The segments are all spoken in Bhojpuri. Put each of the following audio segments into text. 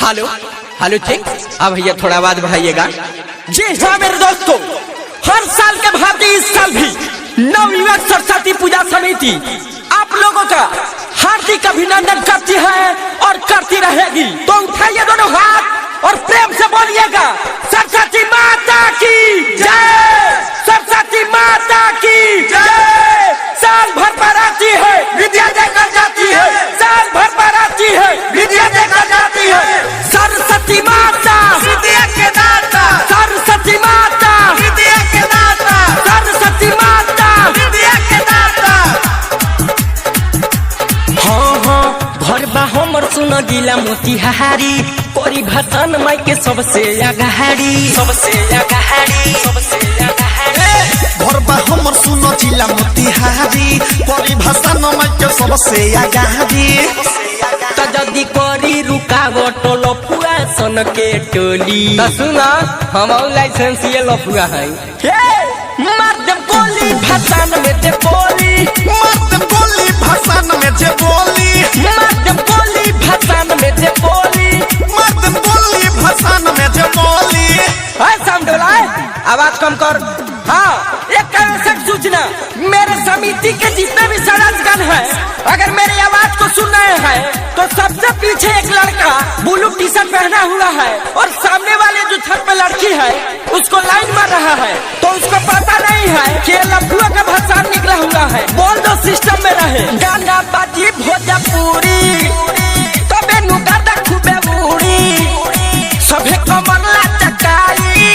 हेलो हेलो ठीक। अब भैया थोड़ा आवाज बढ़ाइएगा। जी हाँ मेरे दोस्तों, हर साल के भांति इस साल भी नवयुवक सरस्वती पूजा समिति आप लोगों का हार्दिक अभिनंदन करती है और करती रहेगी। तो उठाइए दोनों हाथ और प्रेम से बोलिएगा, सरस्वती माता की जय, सरस्वती माता की जय। साल भर पर आती है विद्या देकर जाती है, साल भर पर आती है विद्या देकर जाती है। सरस्वती माता विद्या के दाता, सरस्वती माता विद्या के दाता, सरस्वती माता विद्या के दाता। हाँ हाँ घर बा हमर सुन गिला मोतिहारी, कोरी भाषण माई के सबसे आगाड़ी, सबसे आगाड़ी, सबसे आगाड़ी। घरबा हमर सुनो जिला मोतिहारी, परिभाषा नमाई के सबसे आगाड़ी। त जदी करी रुकावट लफुआ सन के टोली, त सुन हम लाइसेंस ये लफुआ है। मार देम गोली भाषण में दे बोली, मर्द बोली भाषण में जे बोली, मार देम गोली भाषण में दे बोली। मर्द बोली भाषण में जे बोली। हाय साउंड वाला, आवाज कम कर। हाँ, एक आवश्यक सूचना, मेरे समिति के जितने भी सदस्यगण हैं, अगर मेरी आवाज को सुन रहे हैं तो सबसे पीछे एक लड़का ब्लू टी शर्ट पहना हुआ है और सामने वाले जो छत पे लड़की है उसको लाइन मार रहा है, तो उसको पता नहीं है कि ये लफुआ का भाषण निकला हुआ है। बोल दो सिस्टम में रहे। गाना बाजी भोजपुरी तबे नु गाना खूबे उड़ी, सभे कमर ला चकाई,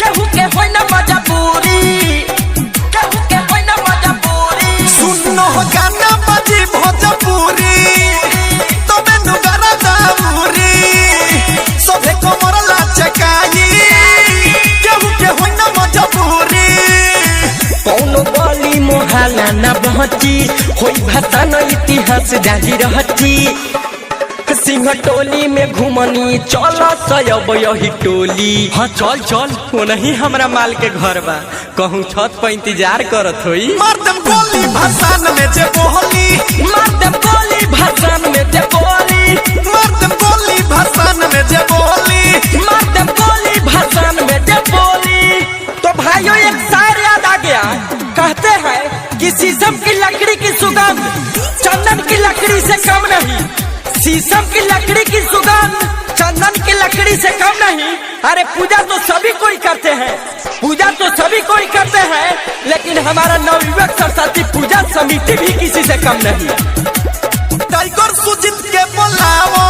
केहू के होई न मजबूरी, केहू के होई न मजबूरी। सुनो गाना बाजी भोजपुरी, तबे नुगारा दाउरी, सभे कमर लाचकाई, केहू के होई न मजबूरी। कौनो गली मोहल्ला न बहची, होई भाषण इतिहास जारी रहची। सिंह टोली में घुमनी चल सयब यही टोली। हाँ चल चल, ओनही हमरा माल के घर बा, कहूँ छत पर इंतजार करत होई। मर्दम गोली भाषण में जे बोली, मार देम गोली भाषण में दे बोली, मर्दम गोली भाषण में जे बोली। मार देम गोली भाषण में दे बोली। तो भाइयों एक शायर याद आ गया, कहते हैं कि शीशम की लकड़ी की सुगंध चंदन की लकड़ी से कम नहीं, शीशम की लकड़ी की सुगंध चंदन की लकड़ी से कम नहीं। अरे पूजा तो सभी कोई करते हैं, पूजा तो सभी कोई करते हैं, लेकिन हमारा नवयुवक सरस्वती पूजा समिति भी किसी से कम नहीं। टाइगर सुजीत के बोलावो,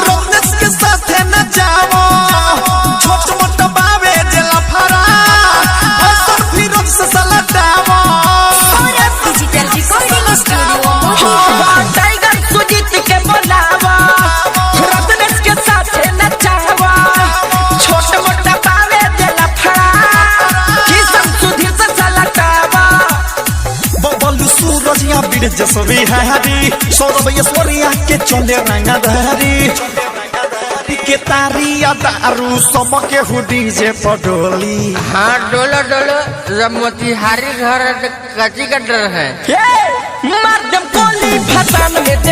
रत्नेश के साथे न जावो, छोट मोट बावे जेला फरा, ऐसन फिरोज से सलटावो। Saurabh digital recording studio Motihari. Tiger Sujeet के बोलावा, रत्नेश के साथ नचावा, छोट मोटा पावे देला फड़ा, किसन सुधीर से सलटावा। बबलू सूरज या बीर जसवी हारी, सौरभ ऐश्वर्या के चले रंगधारी, के तारिया दारू सबके हुडी जे पडोली। हाँ डोलो डोलो, जब मोतिहारी घर है तो कची का डर है। हे, मार देम गोली भाषण में दे